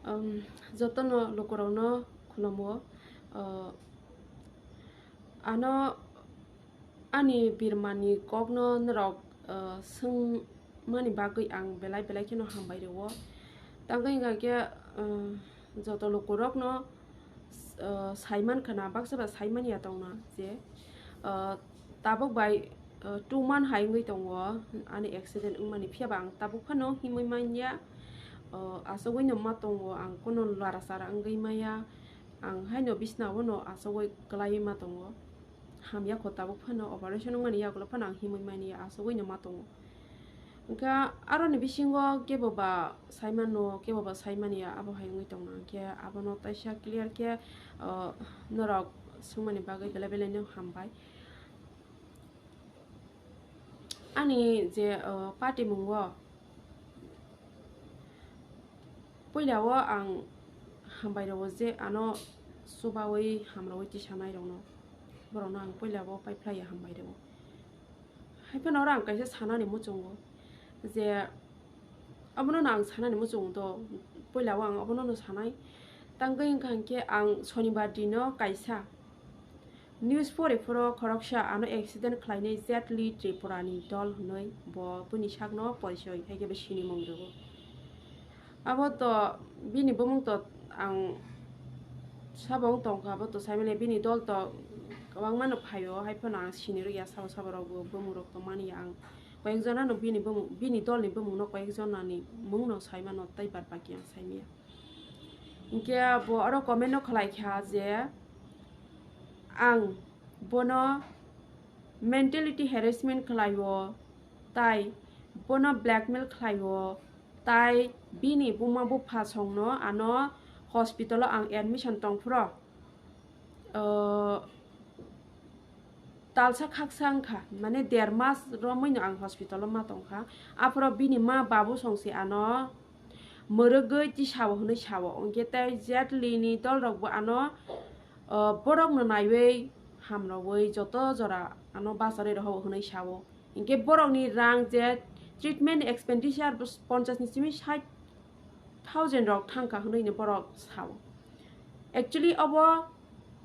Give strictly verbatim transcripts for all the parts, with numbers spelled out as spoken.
Um, jotono lukurokno khulumgo. Uh, ano ani birmani kokno norok, uh, swngmani bagwi ang belai belai kheno hambai rwo. Tangwi hwnkha khe, uh, joto lukurokno, uh, saiman khna baksa ba saimani ya tongna je, uh, tabuk bai, uh, two month hai wngwi tongo ani accident wngmani, phiya ba ang tabuk phano himwi manya, uh, asugwi no ma tongo, ang kuno lara sara wngwi maya, ang haino bisna o no asugwi kwlaiwi ma tongo, hamya kho tabuk phano operation wngmani yagulo phano ang himwi manya asugwi no ma tongo. Hwnkha aroni bisingo kebo ba saimano, kebo ba saimani ya, abo hai wngwi tongna hwnkhe abono taisa clear khe, uh, norok swngmani bagwi belai belai no hambai. Ani je, uh, patimungo puila o ang hambai rwo je ano chubawi hamrwi tisanai rokno, borokno ang puila o paiphlai ya hambai rwo. Haiphano oro ang kaisa sanani muchungo je, abono no ang sanani muchungo to, puila o ang abono no sanai. Tangwi wngkha hwnkhe ang sonibar dino kaisa news pori phoro khoroksa ano accident khlainai Jet Li Tripura ni dol hwnwi bo bini sakno porisoi hai khe bo sinimung rwo. Abo to bini bumung to ang sabo wng tongkha, abo to saimanya bini dol to kwbangma no phaio, haiphano ang sinirwkya sabo sabo rokbo bumung rok tongmani ang koyekjona no bini bumung, bini dol ni bumung no koyekjona ni mung no saimano tei bad baki ang saimanya. Hinkhe bo oro comment no khlai kha je ang bono mentality harassment khlaio, tai bono blackmail khlaio, tai bini buma bupha songno ano hospital o ang admission tongphuru, uh, talsa khaksa wngkha, mane der mas romwi no ang hospital o ma tongkha. Aphuru bini ma babu songsi ano mwrwgwi tisao hwnwi sao, hwnkhe tei Jet Li ni dol rokbo ano, uh, borok no naiwi hamrogwi joto jora ano bacharwi rohoro hwnwi sao. Hinkhe borokni rang je treatment expenditure ponchas ni simi sait thousand rok thangkha hwnwi no borok sao. Actually obo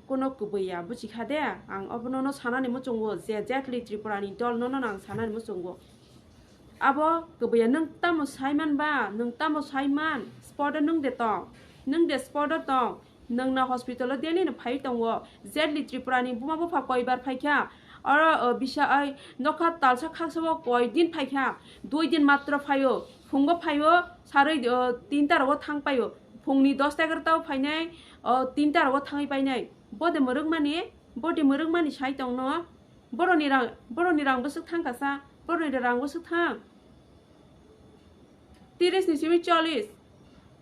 kuno kwbwi ya, buchikha de, ang obono no sanani muchungo je Jet Li Tripura ni dol no no ang sanani muchungo. Abo kwbwi ya, nwng tamo saiman ba, nwng tamo saiman, spot o nwng de tong, nwng de spot o tong, nwng na hospital o daily no phai tongo, Jet Li Tripura ni buma bupha koibar phaikha, oro, o, bisa ai nokha talsa khaksa o koi din phaikha, dui din matro phaio, phungo phaio, sarwi, o, tinta rogo thang paio, phungni dosta egarota o phainai, o, tinta rogo thangwi painai, bode mwrwkmani, bode mwrwkmani sai tongno, boroni rang, boroni rang bwswk thangkha sa, boroni rang bwswk thang. Tiris ni simi chollis,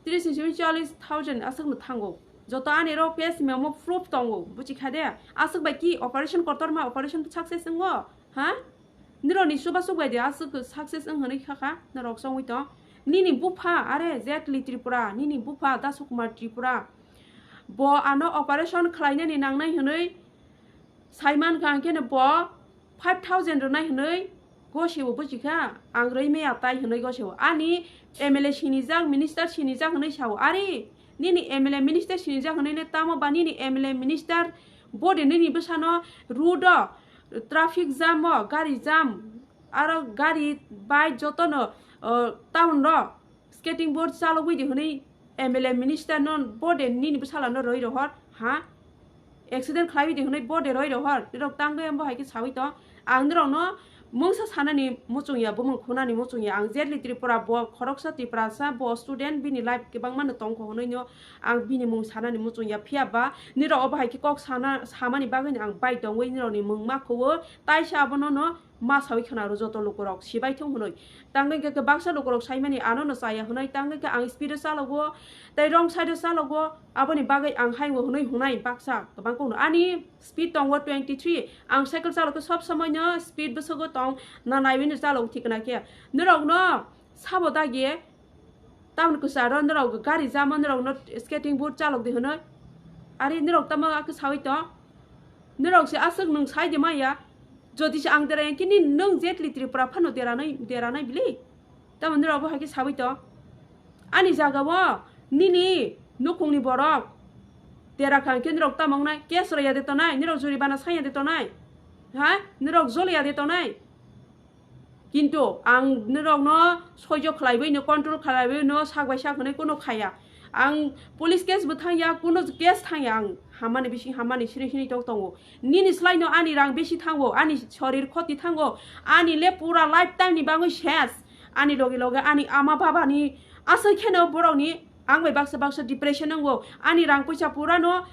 tiris ni simi chollis thousand aswk no thango. Joto ani ro face memo proof tongo, buchikha de? Aswk bai ki operation kotor ma operation success wngo? Ha? Nirok ni chuba chuk bai de aswk success wng hwnwi kha kha, norok chongwi tong. Nini bupha, are Jet Li Tripura, nini bupha Dasha Kumar Tripura. Bo ano operation khlainani nangnai hwnwi saiman kha, hwnkhe no bo five thousand rwnai hwnwi goseo buchikha, ang rwi maya tai hwnwi goseo. Ani M L A sinijak, minister sinijak hwnwi sao. Ari, nini M L A minister sinijak hwnwi ne tamo ba nini M L A minister bode nini bwsano road o traffic jam o, gari jam, aro gari bike jotono, o, town ro skating board chalogwi di hwnwi M L A minister no bode nini bwsala no rwi rohor, ha? Accident khlaiwi di hwnwi bode rwi rohor, nirok tangwi ambo hai khe sawi tong. Ang nirok no mungsa sanani muchung ya, bumung khunani muchung ya. Ang Jet Li Tripura, bo khoroksa Tiprasa, bo student, bini life kwbangma no tongkho hwnwi no ang bini mung sanani muchung ya. Phiya ba nirok obo hai khe kok sana, samani bagwi no ang bai tongwi nirok ni mung ma khuo, taisa abono no ma sawi khna rw joto lukurok sibai thung hwnwi. Tangwi khe baksa lukurok saimani ano no chaya hwnwi, tangwi khe ang speed o chalogo, tei wrong side o chalogo, aboni bagwi ang hai hwnwi hwnai baksa kwbang kok no. Ani speed tongo twenty three, ang cycle chalokhe sob somoi no speed bwswgo tong, na naiwi no chalogo thikna khe. Norok no sabo dagi, tamni kwcharo norok gari jamo norok no skating board chalok di hwnwi. Ari norok tamo akhe sawi tong? Norok se aswk nwng sai de maya. Jodi se ang derai khe ni nwng Jet Li Tripura phano deranai, deranai bili. Tamo norok bo hai khe sawi tong? Ani jaga o Nini nukhungni borok tera kha hwnkhe nirok tamo wngnai? Case rwya de tonai? Nirok juribana sanya de tonai? Ha? Nirok joliya de tonai? Kintu ang nirokno soijo khlaiwi no, control khlaiwi no, sak bai sak hwnwi kuno khaya. Ang police case bo thangya, kuno case thangya, ang hamani bising hamani sini sini tok tongo. Nini slai no ani rang besi thango, ani sorir khoti thango, ani le pura lifetime ni bagwi ses. Ani loge loge ani ama baba ni aswk kheno borok ni ang bai baksa baksa depression nango, ani rang puisa pura no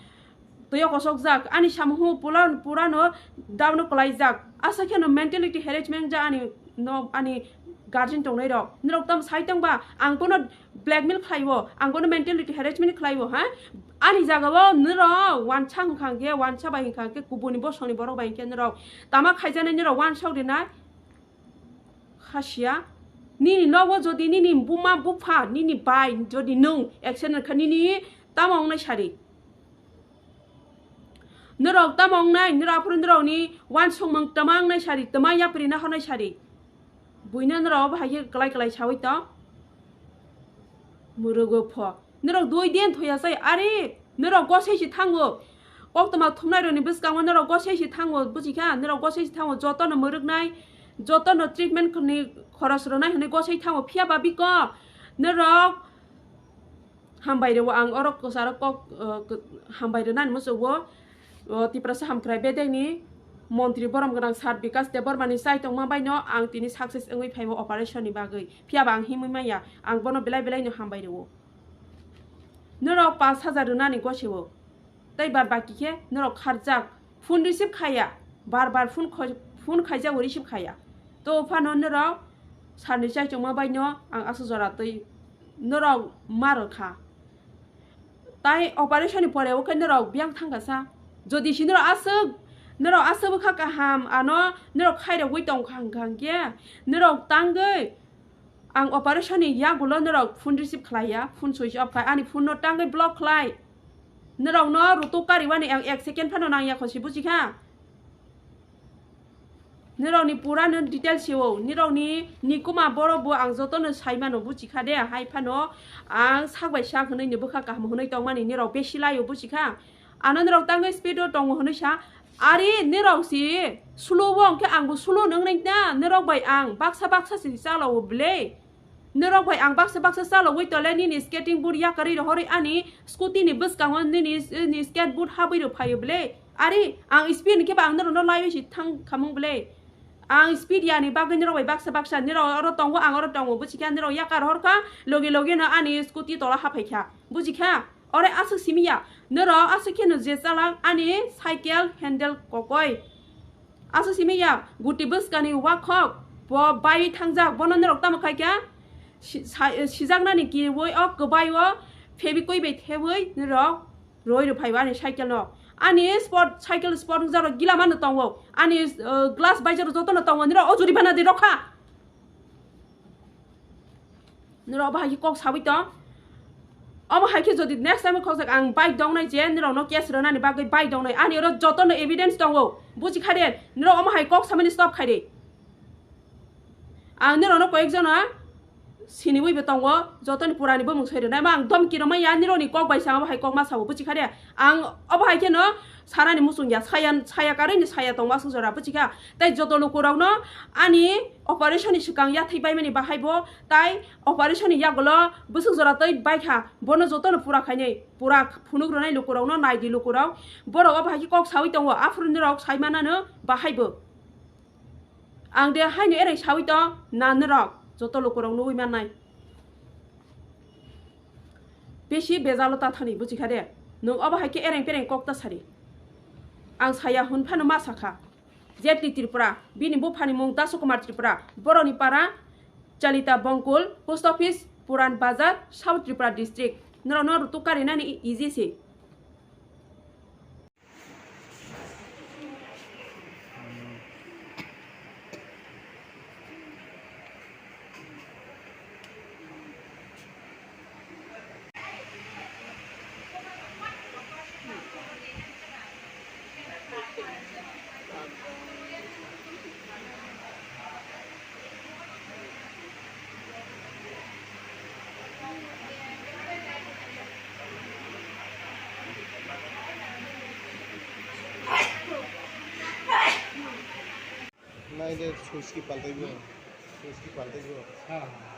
toyo kosokjak, ani samung pura, purano down kwlaijak. Asa kheno mentality harassment ja ani no, ani guardian tongnai rok. Nirok tam sai tong ba, ang bono blackmail khlaiwo, ang bono mentality harassment khlaiwo, ha? Ani jaga o nirok wansa hwnkha hwnkhe, wansa bai hwnkha hwnkhe, kubuni bosongni borok bai hwnkhe nirok tama khaijaknai, nirok wansok rinai. Khasiya, nini nogo jodi nini buma bupha, nini bai jodi nwng accident kha, nini tamo wngnai sari? Norok tamo wngnai, norok aphuru norokni wansukmung tama wngnai sari, tama yapri na hornai sari? Buino norok obo hai khe kwlai kwlai sawi tong? Mwrwgo pho. Norok dui din thoya sai, are norok gosai se thango. Koktwma thumnai rokni bwskango norok gosai se thango, buji kha? Norok gosai se thango, jotono mwrwknai, jotono treatment ni khoros rwnai hwnwi gosai thango. Phiya ba biko norok hambai rwo, ang oro kwcharo kok, uh, hambai rwnani muchungo, uh, Tiprasa Hamkrai Bedekni Montri borom gwnang Sir Bikash Debbarmani chai tongma baino ang tini success wngwi phaio operation ni bagwi. Phiya ba ang himwi manya, ang bono belai belai no hambai rwo. Norok panch hajar rwnani gosio, tei bad baki khe norok kharjak, phone receive khaya, bar bar phone khoi-, phone khaijago receive khaya. To phano norok sir ni chaichongma bai no ang aswk jora twi norok ma rwkha. Tai operation ni pore o khe norok biyang thangkha sa. Jodi si norok aswk, norok aswk bwkha kaham ano norok khairogwi tongkha hwnkha hwnkhe norok tangwi ang operation ni yagulo norok phone receive khlaiya, phone switch off khai, ani phone no tangwi block khlai. Norok no rutuk kariwani ang ek second phano nangya khosi, buji kha? Norok ni pura no details sio, norok ni nikuma borok bo ang joto no sai mano, buji kha de, hai phano ang sak bai sak hwnwi ni bwkha kaham hwnwi tongmani norok besi laio, buji kha? Ano norok tangwi speed o tongo hwnwi sa, ari norok si slow o hwnkhe ang bo slow no wngnai na, norok bai ang baksa baksa si chalao bwle. Norok bai ang baksa baksa chalogwi tole nini skating boot yakarwi rohorwi ani scooty ni bwskango nini, nini skate boot habwi rw phaio bwle. Ari ang speed ni khe ba ang norok no laiwi si thang khamung bwle. Ang speed yani bagwi norok bai baksa baksa norok oro tongo, ang oro tongo, buji kha? Norok yakar rohor kha, logi logi no ani scooty tola haphai kha, buji kha? Ore aswk simi ya, norok aswk kheno je chalak ani cycle handle kokoi. Aswk simi ya, guti bwskani wakhok bo baiwi thangjak, bono norok tamo khai kha? Si-, sa-, sijaknani kiwi o kwbai o Fevikwik bai thebwi norok roi rw phaio ani cycle no. Ani sport, cycle sport wngjakrok gila mano tongo, ani, uh, glass baijak jotono tongo, norok o juribana de rokha. Norok obo hai khe kok sawi tong. Omo hai khe jodi next time khokjak ang bike dongnai je norok no case rwnani bagwi bike dongnai. Ani oro joto no evidence tongo. Buji kha de, norok omo hai kok samani stop khai de. Ang norok no koyek jona siniwi bo tongo, joto ni pura ni bumung soi rwnai. Ma ang domki rwmai ya, norok ni kok bai sa omo hai kok ma sao, buji kha de. Ang obo hai kheno sanani muchung ya, saya, saya karwi ni saya tongma aswk jora, buji kha? Tai joto lukurokno ani operation ni swkang yathai baimani bahai bo, tai operation ni yagulo bwswk jora twi bai kha, bono jotono pura khainai, pura phunuk rwnai lukurokno, naidi lukurok. Borok obo hai khe kok sawi tongo, aphuru norok sai manano bahai bo. Ang de haino ereng sawi tong na, norok joto lukurok nugwi mannai. Besi bejalo ta thani, buji kha de? Nwng obo hai khe ereng pereng kok ta sari. Ang saya hwn phano ma sakha. Jetli Tripura, bini buphani mung Dasu Kumar Tripura, boroni para Chalita Bongkul, post office Puran Bazar, South Tripura district. Norokno rutuk karinani easy se. Switch ki paltai bo. Switch ki paltai bo. Ha.